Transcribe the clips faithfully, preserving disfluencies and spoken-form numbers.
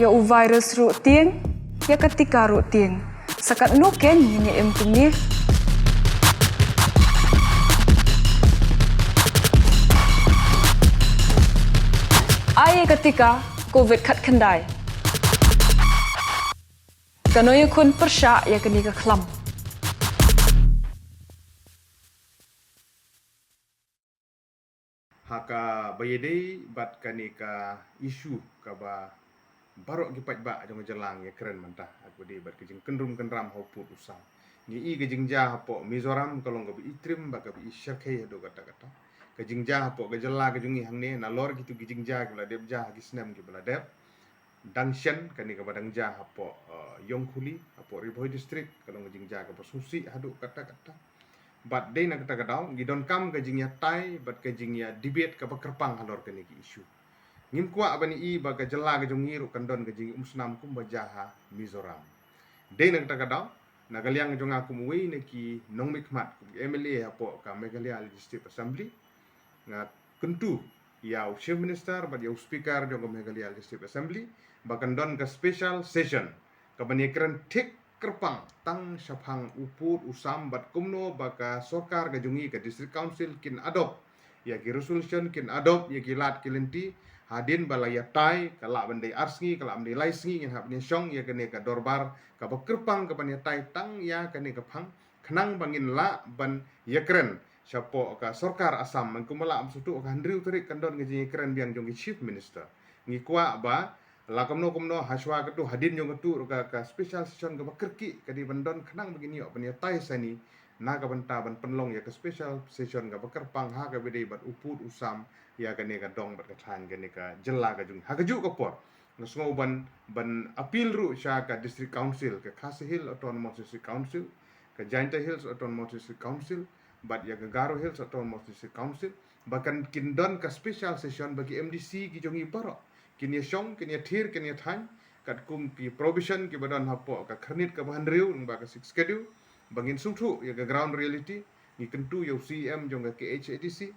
Ïa u virus ruh tieng, ïa ka tika ruh tieng. Sa katno ken ngin ïa im kumne? Ai ïa ka tika covid khatkhyndai. Kano ïakhun pyrshah ïa kane ka khlam? Ha kaba ïadei bad kane ka issue kaba baroh ki paidbah jong ka jylla ngi ïakren mynta ha kaba ïadei bad ka jingkyndrum kyndram ha u pud u sam. Ngi i ka jingjia hapoh Mizoram ka long kaba i trim bad kaba i shyrkhei haduh katta katta. Ka jingjia hapoh ka jylla ka jong ngi hangne nalor kito ki jingjia kiba la dep jia ha ki snem kiba la dep. Dang shen kane kaba dang jia hapoh, eh, Ïewkhali, hapoh Ri Bhoi District, ka long ka jingjia kaba sngewsih haduh katta katta. Bad dei na kata ka daw ngi donkam ka jingïatai bad ka jingïa debate kaba kyrpang halor kane ka issue. Ngim kwah ban i ba ka jylla ka jong ngi ruh kan don ka jingïaumsnam kumba jia ha Mizoram. Dei na kata ka daw, na ka liang jong nga kum uwei na ki nongmihkhmat, kum ki M L A hapoh ka Meghalaya Legislative Assembly, nga kyntu ïa u Chief Minister bad ïa u Speaker jong ka Meghalaya Legislative Assembly ba kan don ka special session kaban ïakren thik kyrpang tang shaphang u pud u sam bad kumno ba ka sorkar ka jong ngi, ka District Council kin adopt ïa ki resolution, kin adopt ïa ki lad ki lynti hadien ba la ïatai, ka lah ban dei ar sngi, ka lah ban dei lai sngi, ngin hap ban ïashong ïa kane ka dorbar kaba kyrpang kaban ïatai tang ïa kane ka phang, khnang ba ngin lah ban ïakren shapoh ka sorkar Assam. Man kumba lah ban sngewthuh, ka hynriew tarik kan don ka jingïakren biang jong ki Chief Minister. Ngi kwah ba la kumno kumno, hashwa katu, hadien jong katu ruh ka, ka special session kaba kyrkieh ka dei ban don khnang ba ngin ïoh ban ïatai sani na ka bynta ban pynlong ïa ka special session kaba kyrpang ha kaba ïadei bad u pud u sam ïa kane ka dong bad ka thaiñ kane ka jylla ka jong ngi. Ha kajuh ka por nga sngew ban, ban appeal ruh sha ka District Council, ka Khasi Hills Autonomous District Council, ka Jaintia Hills Autonomous District Council bad ïa ka Garo Hills Autonomous District Council ba kan kin don ka special session ba ki M D C ki jong ngi baroh kin ïashong, kin ïathir, kin ïathaiñ katkum ki provision kiba don hapoh ka khyrnit kaba hynriew lyngba ka Sixth Schedule, ba ngin sngewthuh ïa ka ground reality. Ngi kyntu ïa u C E M jong ka K H A D C,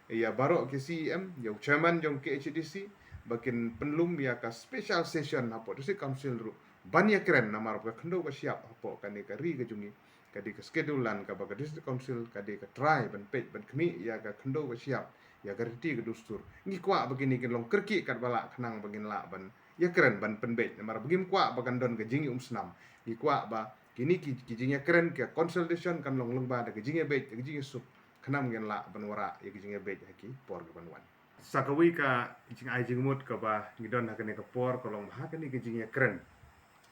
ïa baroh ki C E M, ïa u chairman jong K H A D C ba kin pynlum ïa ka special session hapoh District Council ruh ban ïakren, namar ba ka khyndew ka shyiap hapoh kane ka ri ka jong ngi ka dei ka Schedule Land kaba ka District Council ka dei ka trai ban peit ban khmih ïa ka khyndew ka shyiap, ïa ka riti ka dustur. Ngi kwah ba kine kin long kyrkieh katba lah khnang ba ngin lah ban ïakren ban pynbeit, namar ba ngim kwah ba kan don ka jingïaumsnam. Ngi kwah ba kine ki, ki jingïakren, ka consultation kan long lyngba da ka jingïabeit, da ka jingïasuk, khnang ngin lah ban wanrah ïa ka jingïabeit ha ki por kaban wan. Sa kawei ka jingai jingmut kaba ngi don ha kane ka por ka long ba ha kane ka jingïakren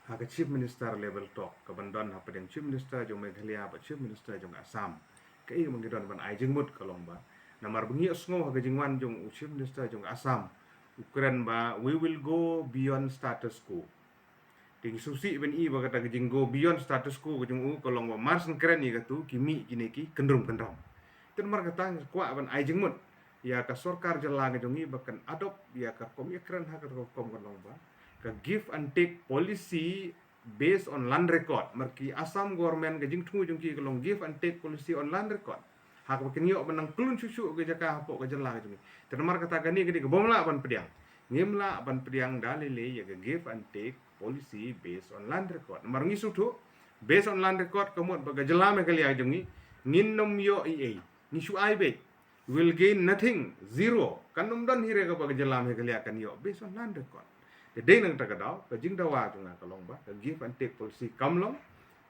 ha ka Chief Minister level talk kaban don hapdeng Chief Minister jong Meghalaya bad Chief Minister jong Assam, kaei kaba ngi don ban ai jingmut ka long ba, namar ba ngi ïohsngew ha ka jingwan jong u Chief Minister jong Assam, u kren ba we will go beyond status quo. Te ngi sngewsih ban i ba kata ka jing go beyond status quo ka jong u ka long ba mar shen kren ïa katu ki mih kine ki kyndrum kyndram. Te namar kata ngi kwah ban ai jingmut ïa ka sorkar jylla ka jong ngi ba kan adopt ïa ka rukom ïakren ha ka rukom ka long ba ka give and take policy based on land record. Namar ki Assam government ka jingthmu jong ki ka long give and take policy on land record. Ha kaba kin ïoh ban nang khlun shuh shuh ka jaka hapoh ka jylla ka jong ngi. Te namar kata kane ka dei kaba ym lah ban pdiang. Ngim lah ban pdiang da lei lei ïa ka give and take policy based on land record. Namar ngi sngewthuh based on land record ka mut ba ka jylla Meghalaya jong ngi ngin ym ïoh ei ei. Ngi shu ai beit. Will gain nothing, zero. Kan ym don hi re kaba ka jylla Meghalaya kan ïoh based on land record. Te dei na kata ka daw ka jingdawa jong nga ka long ba ka give and take policy kam long.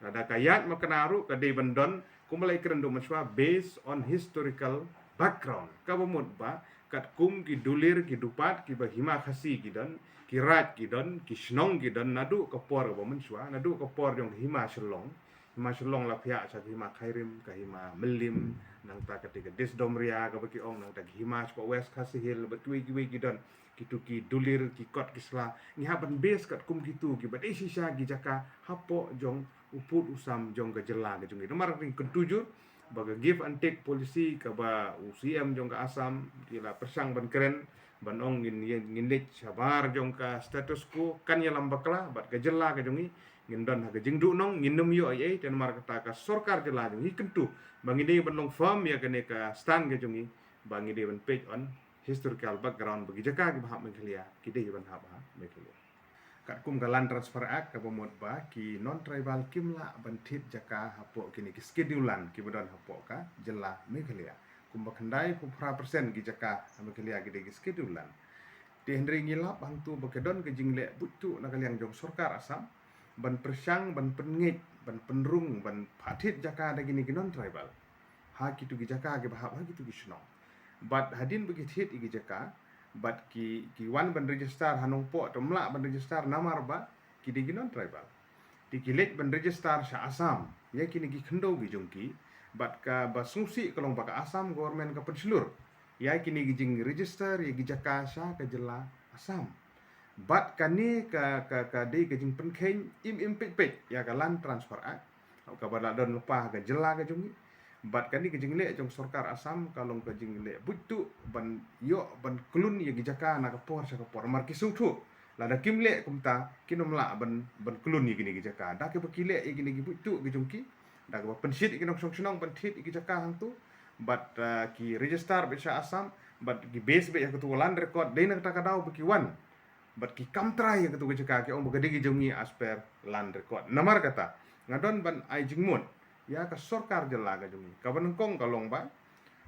Lada ka ïaid makna ruh ka dei ban don kumba la ïakren duh mynshuwa based on historical background. Kaba mut ba katkum ki dulir ki dupat kiba hima Khasi ki don, ki raid ki don, ki shnong ki don, naduh ka por kaba mynshuwa, naduh ka por jong ka hima Shillong. Hima Shillong la phiah sha ka hima Khyrim, ka hima Mylliem, nangta kata ka Disdoomria kaba ki ong, nangta ka hima shapoh West Khasi Hills bad kiwei kiwei ki don. Kitu ki dulir, ki kot ki sla, ngi hap ban base katkum kitu kiba dei shisha ki jaka hapoh jong u pud u sam jong ka jylla ka jong ngi. Namar ngi kyntu jur Ba ka give and take policy kaba u C M jong ka Assam ki la pyrshang ban kren, ban ong ngin, ngin leit shabar jong ka status quo, kan ïalam bakla, bad ka jylla ka jong ngi ngin don ha ka jingduhnong, ngin nym ïoh ei ei. Te namar kata ka sorkar jylla jong ngi kyntu ba ngi dei ban long firm ïa kane ka stand ka jong ngi, ba ngi dei ban peit on historical background ba ki jaka kiba hap Meghalaya ki dei ban hap ha Meghalaya. Katkum ka Land Transfer Act kaba mut ba ki non-tribal kim lah ban thied jaka hapoh kine ki schedule land kiba don hapoh ka jylla Meghalaya. Kumba khyndai phew phra percent ki jaka ha Meghalaya ki dei ki schedule land. Te hynrei ngi lap hangtu ba ka don ka jingleh buit tuh na ka liang jong sorkar Assam ban pyrshang, ban pynngeit, ban pynrung, ban phah thied jaka da kine ki non-tribal ha kitu ki jaka kiba hap ha kitu ki shnong. Bad hadien ba ki thied ïa ki jaka, bad ki, ki wan ban register ha Nongpoh, te ym lah ban register namar ba ki dei ki non-tribal. Te ki leit ban register sha Assam ïa kine ki khyndew ki jong ki, bad kaba sngewsih ka long ba ka Assam government ka pynshlur ïa kine ki jingregister ïa ki jaka sha ka jylla Assam. Bad kane ka, ka, ka dei ka jingpynkheiñ im im peit peit ïa ka Land Transfer Act kaba la don lypa ha ka jylla ka jong ngi. Bad kane ka jingleh jong sorkar Assam ka long ka jingleh buit tuh ban ïoh ban klun ïa ki jaka na ka por sha ka por. Namar ki sngewthuh lada kim leh kumta kin ym lah ban, ban klun ïa kine ki jaka. Da kaba ki leh ïa kine ki buit tuh ki jong ki, da kaba pynshit ïa ki nongshong shnong ban thied ïa ki jaka hangtu, bad, ah, ki register beit sha Assam, bad ki base beit ha katu ka land record, dei na kata ka daw ba ki wan bad ki kam trai ïa katu ka jaka, ki ong ba ka dei ka jong ngi as per land record. Namar kata nga don ban ai jingmut ïa ka sorkar jylla ka jong ngi, kaba nyngkong ka long ba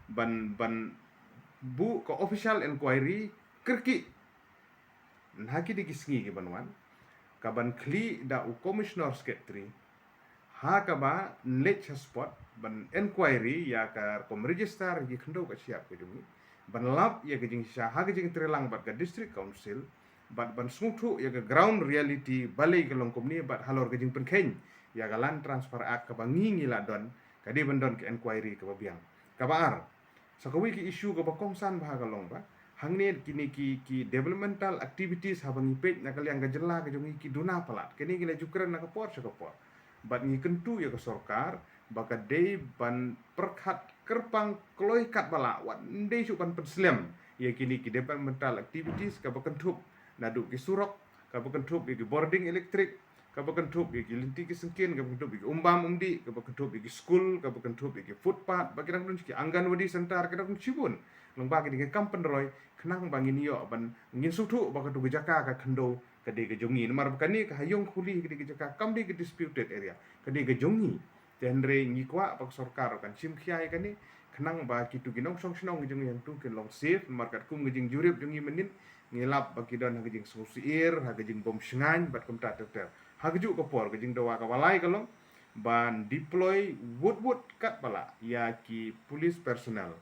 ban, ban buh ka official inquiry kyrkieh ha kine ki sngi ki ban wan, ka ban khlieh da u Commissioner Secretary, ha kaba yn leit sha spot ban inquiry ïa ka rukom register ïa ki khyndew ka shyiap ka jong ngi, ban lap ïa ka jingshisha ha ka jingtreilang bad ka District Council, bad ban sngewthuh ïa ka ground reality balei ka long kumne, bad halor ka jingpynkheiñ ïa ka Land Transfer Act kaba ngi, ngi la don, ka dei ban don ka inquiry kaba biang. Kaba ar, sa kawei ka issue kaba kongsan bha ka long ba hangne kine ki, ki developmental activities haba ngi peit na ka liang ka jylla ka jong ngi ki duna palat. Kine ki la ju kren na ka por sha ka por. Bad ngi kyntu ïa ka sorkar ba ka dei ban pyrkhat kyrpang kloi katba lah, wat ym dei shuh ban pynslem ïa kine ki developmental activities, kaba kynthup naduh ki surok, kaba kynthup ïa ki bording elektrik, kaba kynthup ïa ki lynti ki syngkien, kaba kynthup ïa ki umbam umdih, kaba kynthup ïa ki skul, kaba kynthup ïa ki footpath, ba ki dang don ki Anganwadi center, ki dang don shibun. Lyngba kine ki kam pynroi, khnang ba ngin ïoh ban, ngin sngewthuh ba katu ka jaka ka khyndew ka dei ka jong ngi. Namar ba kane ka ha Ïungkhuli ka dei ka jaka, kam dei ka disputed area, ka dei ka jong ngi. Te hynrei ngi kwah ba ka sorkar kan shim khia ïa kane, khnang ba kitu ki nongshong shnong ki jong ngi hangtu kin long safe. Namar katkum ka jingjurip jong ngi mynnin, ngi lap ba ki don ha ka jingsngewsyier, ha ka jingbym shngaiñ, bad kumta ter ter. Ha kajuh ka por, ka jingdawa kaba lai ka long ban deploy wut wut katba lah ïa ki police personnel,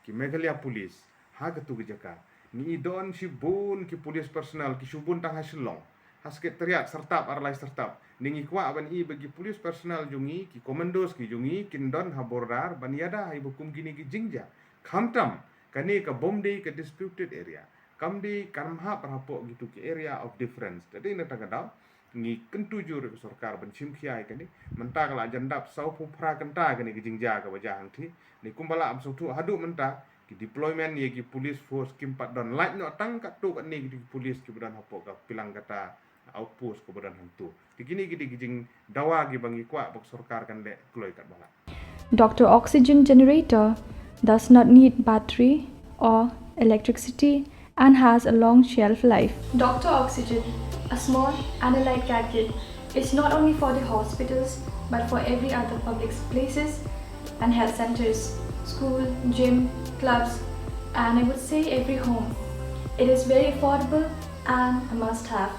ki Meghalaya Police, ha katu ka jaka. Ngi i don shibun ki police personnel, ki shibun tang ha Shillong, ha Secretariat, Syrtap, ar lai Syrtap. Ngi kwah ban i ba ki police personnel jong ngi, ki commandos ki jong ngi, kin don ha border ban ïada ha iba kum kine ki jingjia. Khamtam kane ka bym dei ka disputed area, kam dei, kam hap hapoh kitu ki area of difference. Te dei na kata ka daw ngi kyntu jur ïa ka sorkar ban shim khia ïa kane. Mynta ka la jan dap saw phew phra kynta kane ka jingjia kaba jia hangthie. Ngi kumba lah ban sngewthuh haduh mynta ki deployment ïa ki police force kim pat don, lait noh tang katto katne ki police kiba don hapoh ka Pilangkata outpost kaba don hangtu. Te kine ki dei ki jingdawa kiba ngi kwah ba ka sorkar kan leh kloi katba lah. Doctor Oxygen generator does not need battery or electricity and has a long shelf life. Doctor Oxygen, a small and a light gadget, is not only for the hospitals but for every other public places and health centers, school, gym, clubs, and I would say every home. It is very affordable and a must have.